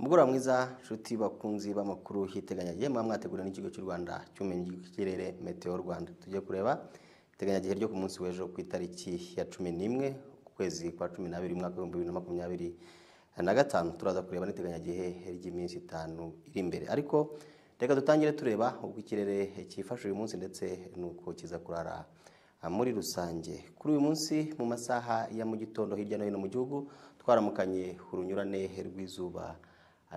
Umugoroba mwiza nshuti bakunzi b'amakuru y'iteganyagihe muba mwateguriwe n'ikigo cy'u Rwanda cy'ubumenyi bw'ikirere Meteo Rwanda. Tugiye kureba iteganyagihe ryo ku munsi w'ejo ku itariki ya 11 ukwezi kwa 12 umwaka wa 2025. Turaza kureba n'iteganyagihe ry'iminsi 5 iri imbere, ariko reka dutangire tureba uko ikirere cyifashe uyu munsi ndetse n'uko kiza kurara muri rusange. Kuri uyu munsi mu masaha ya mu gitondo hirya no hino mu gihugu twaramukanye urunyurane rw'izuba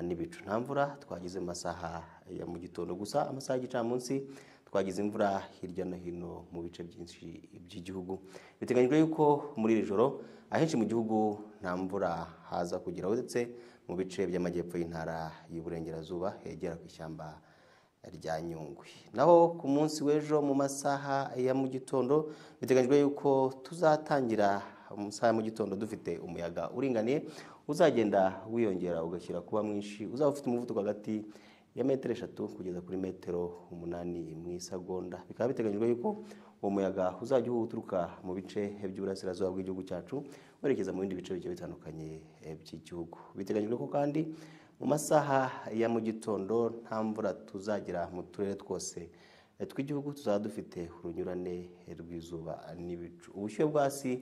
n'ibicu, nta mvura twagize mu masaha ya mu gitondo gusa. Amasaha y'igicamunsi twagize imvura hirya no hino mu bice byinshi by'igihugu. Biteganyijwe yuko muri iri joro ahenshi mu gihugu nta mvura haza kugira, uretse mu bice by'amajyepfo y'intara y'Iburengerazuba hegera ku ishyamba rya Nyungwe. Naho ku munsi w'ejo mu masaha ya mu gitondo biteganyijwe yuko tuzatangira mu masaha ya mu gitondo dufite umuyaga uringaniye uzagenda wiyongera ugashyira kuba mwinshi, uzaba ufite umuvuduko hagati ya metero 3 kugeza kuri metero 8 mu isegonda. Bikaba biteganyijwe yuko uwo muyaga uzajya uturuka mu bice by'uburasirazuba bw'igihugu cyacu werekeza mu bindi bice bigiye bitandukanye by'igihugu. Biteganyijwe ko kandi mu masaha ya mu gitondo nta mvura tuzagira mu turere twose tw'igihugu, tuzaba dufite urunyurane rw'izuba n'ibicu. Ubushyuhe bwo hasi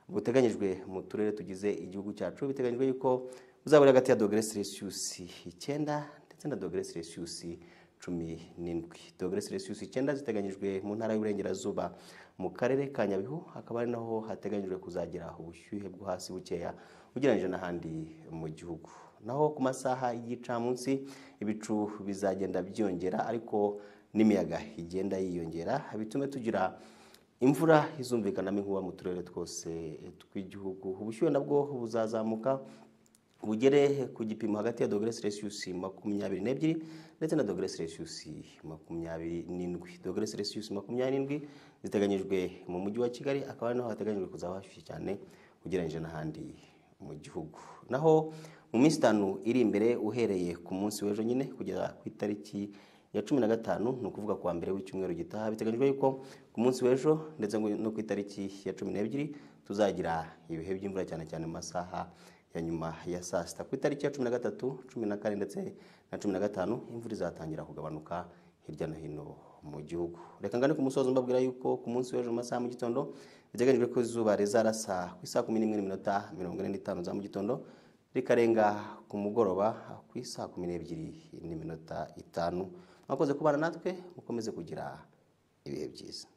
buteganyijwe mu turere tugize igihugu cyacu biteganyijwe yuko buzaba buri hagati ya dogere Celsius 9 ndetse na dogere Celsius 17. Dogere Celsius 9 ziteganyijwe mu ntara y'Iburengerazuba mu karere ka Nyabihu, hakaba ari naho hateganyijwe kuzagira ubushyuhe bwo hasi bukeya ugereranyije n'ahandi mu gihugu. Naho ku masaha y'igicamunsi ibicu bizagenda byiyongera, ariko n'imiyaga igenda yiyongera, bitume tugira imvura izumvikanamo inkuba mu turere twose tw'igihugu. Ubushyuhe nabwo buzazamuka bugere ku gipimo hagati ya dogere Celsius 22 ndetse na dogere Celsius 27. Dogere Celsius 27 ziteganyijwe mu mujyi wa Kigali, akaba ari naho hateganyijwe kuzaba hashyushye cyane ugereranyije n'ahandi mu gihugu. Naho mu minsi 5 iri imbere uhereye ku munsi w'ejo nyine kugeza ku itariki ya 15, ni ukuvuga kuwa mbere w'icyumweru gitaha, biteganyijwe yuko ku munsi w'ejo ndetse no ku itariki ya 12 tuzagira ibihe by'imvura cyane cyane mu masaha ya nyuma ya saa sita. Ku itariki ya 13, 14 ndetse na 15 imvura izatangira kugabanuka hirya no hino mu gihugu. Reka ngane ku musozo mbabwira yuko ku munsi w'ejo mu masaha mu gitondo biteganyijwe ko izuba rizarasa ku isaha 11:45 za mu gitondo, rikarenga ku mugoroba ku isaha 12:05. Mwakoze kubana natwe, mukomeze kugira ibihe byiza.